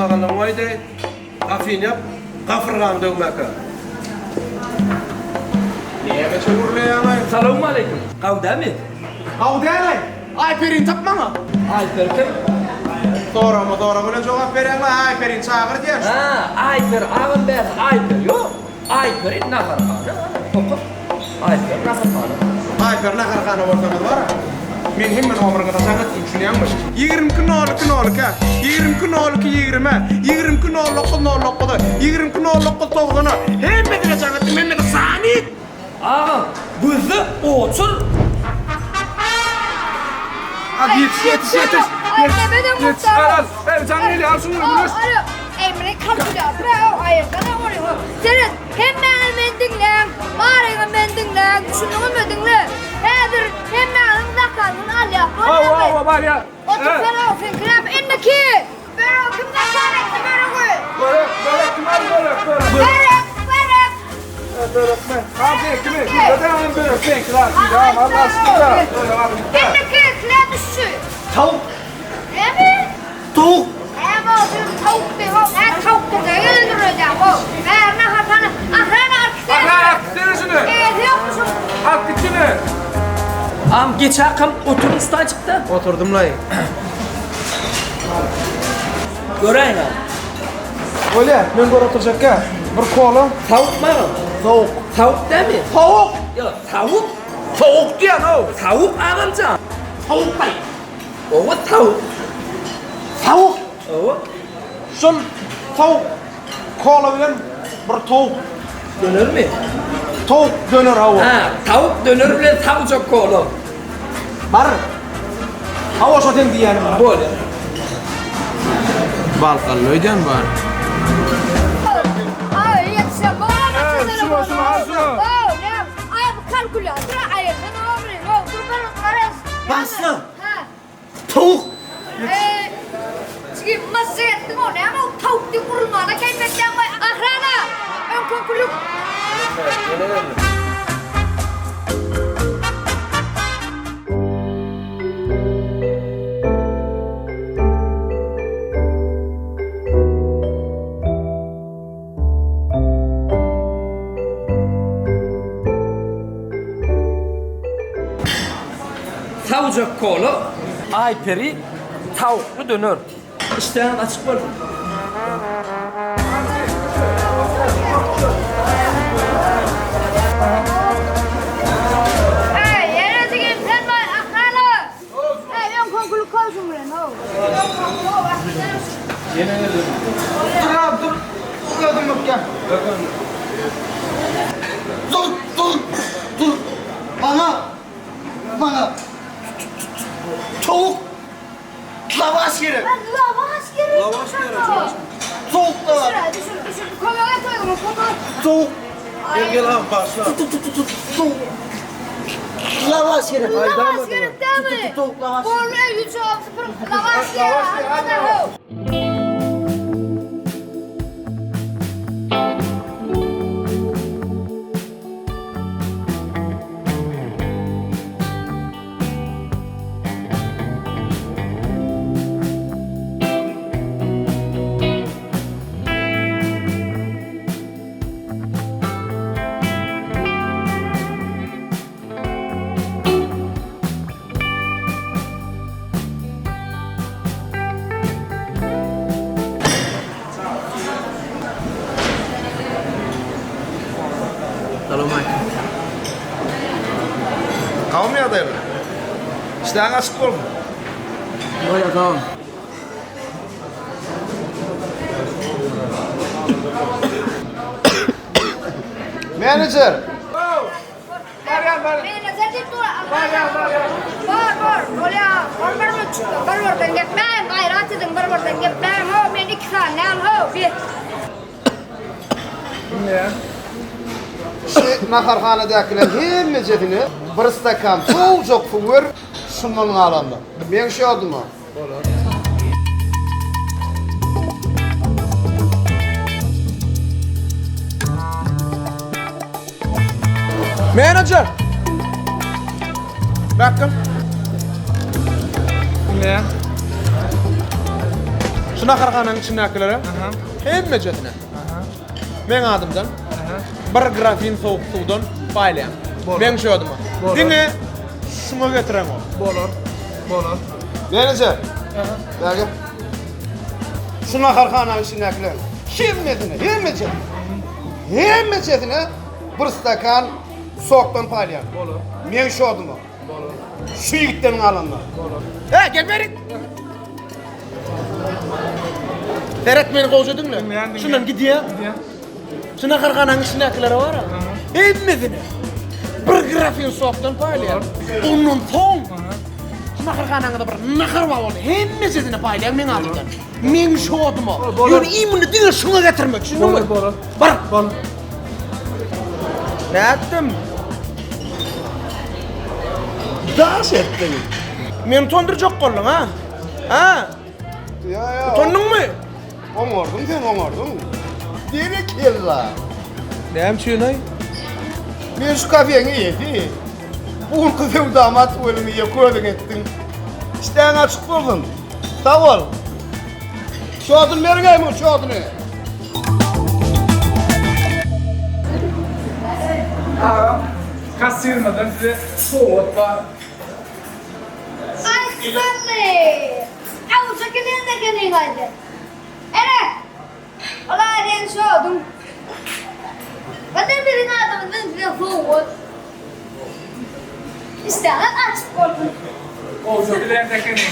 Ýaşmaganyň aýdaý, gapyny ýap, gapyrgaňy döwmäkä. Nämeçe gürleýäň-aý? Salowmaleýkim. Gawy dämi? Gawy däl-aý. Aýperini tap maňa. Aýperi kim? Soragma sorag bilen jogap berýäň-laý, Aýperini çagyr diýýän. Hä, Aýperi agam bärde Aýperi ýok. Aýperi naharhana, oka. Aýperi naharhana. Aýperi naharhana bolsaňyz bar-a, men hemme nomeriňize jaň etdim, düşünýäňmi? 22 nol iki nol ikä, 22 nol iki ýigrimä, 22 nol dokuz nol dokuza, 22 nol dokuz togzana, hemmesine jaň etdim, hemmesi zanit! Agam, gözde oçur. Al ýetiş ýetiş ýetiş. Ýetiş al al. Ey jaň gelýär al şuny güneş. Emri kalkulýator aýyrsana ony. Seret, hemmäňiz meni diňläň. Baryňyz meni diňläň. Düşündiňizmi diňle. Häzir hemmäňiziň zakazyny alýas. Hawa hawa barýa. Otursana, seňkiräp indiki. Börek kim zakaz etdi böregi? Börek, börek kim aldy börek, börek. Börek, börek. Börek men. Al seňkimi. Ödäňem börek seňki al. Al al al. Indiki следующий. Tawuk. Näme? Towuk. Näme o sen tawuk diýip, o näme tawuk diýip, öldüreceğim o. Bäri naharhana, ahrana alyp gitsene. Ahrana alyp gitsene şuny. Eýesi ýokmy şuň? Alyp gitsene. Agam geç akam otur ustajykda. Oturdym-laý. Göräýiň agam. Bolýa, men görüp oturjakka. Bir kola. Tawukmy agam? Towuk. Tawuk dämi? Towuk! Ýok, tawuk. Towuk diýýän-ow. Tawuk agamjan. Towuk-laý. Owa tawuk. Tawuk. Owa. Şol tawuk kola bilen bir towuk. Dönermi? Towuk döner hawa. Ha, tawuk döner bilen tawujak kola. Bar. Hawa şo seň diýýäniň. Bolýar. Balkanly öýdýän bar. Aý, ýetişen bolmasa. Şuna şuna al şunu. Aý, bu kalkulýator aýyrsana omry. Dur bir garaz. Başla. Ha. Towuk. Eee, jigim mazza etdiň o näme o towuk diýip urulmana keýp etýäň we ahrana öňküňkülük. Sawjak kola. Aýperi tawukly döner. Işdäň açyk bolsun. Eý, ýene jigim sen baý ahrana. Eý, öňküňkülük koýşuň bilen how. Dur abi dur. Dur ökýän. Dur dur dur. Maňa maňa towuk lavaş gerek. Lavaş gerek. Lavaş gerek. Towuk lavaş. Düşür, düşür, kömek et oýuma, kömek. Towuk Gel gel abi başla. towuk lavaş gerek. Lavaş gerek dämi? Towuk lavaş. Bol öýli jogap süpürip lavaş gerek. Hadi how. Salowmaleýkim. Gawmy ýagdaýlar? Işdäň açyk bolsun. Bolýar, sag bol. Menejer. Barýan barýan. Menejer diýip dur. Barýan barýan. Bar, bar, bolýar. Ol bir bir çykdy. Bir birden gepläň, gaýrat ediň, bir birden gepläň. Ho, men iki sany däl, ho, bir. Diňleýän. Şu naharhanadakylaryň hemmejesine bir stakan sowujak suw ber, şundan galanda. Meň şodyma. Bolar. Menejer! Bakın. Diňleýän. Şu naharhananyň içindäkilere hemmejesine meň adymdan bir grafin sowuk suwdan paýlaýaň. Meň şodyma. Diňe şuňa getireňok. Bolar. Bolar. Menejer. Bäge. Şu naharhananyň içindäkileriň hemmesine, hemmejesine, hemmejesine bir stakan sokdan paýlaýan. Bolar. Meň şodyma. Bolar. Şu ýigitden galanlar. Bolar. He, gel beri. Seret meni gowja diňle. Diňleýän, diňleýän. Şundan gidýär. Gidýär. Şu naharhananyň içindäkilere bar. Hemmesine bir grafin sokdan paýlaýar. Ondan soň şu naharhanaňyzda bir nahar bar bolsa hemmesine paýlaýar meň adymdan. Meň şodyma. Bolar. Ýöne iýmini diňe şuňa getirmek, düşündiňmi? Bolar, bolar. Bar. Bolar. Nätdim? Daş etdiň. Meni utandyrjak bolduň, ha? Ha? Ýa ýa. Utandyňmy? Oňardyň sen oňardyň. Berekella. Näme üçin-aý? Men şu kafeň eýesi. Bu günki söwdamy atyp welin ýa közüň etdiň. Işdäň açyk bolsun. Sag bol. Şoduny beriň-eý muň şoduny. Agam, kassirmeden size sowgat bar. Aý Sally! Awça giden ekeniň aýdy. Ene! Ola sen şoduň. Gadyr biziň adymyzdan size sowgat. Işdäňiz açyk bolsun. Gowja bilen ekeniň.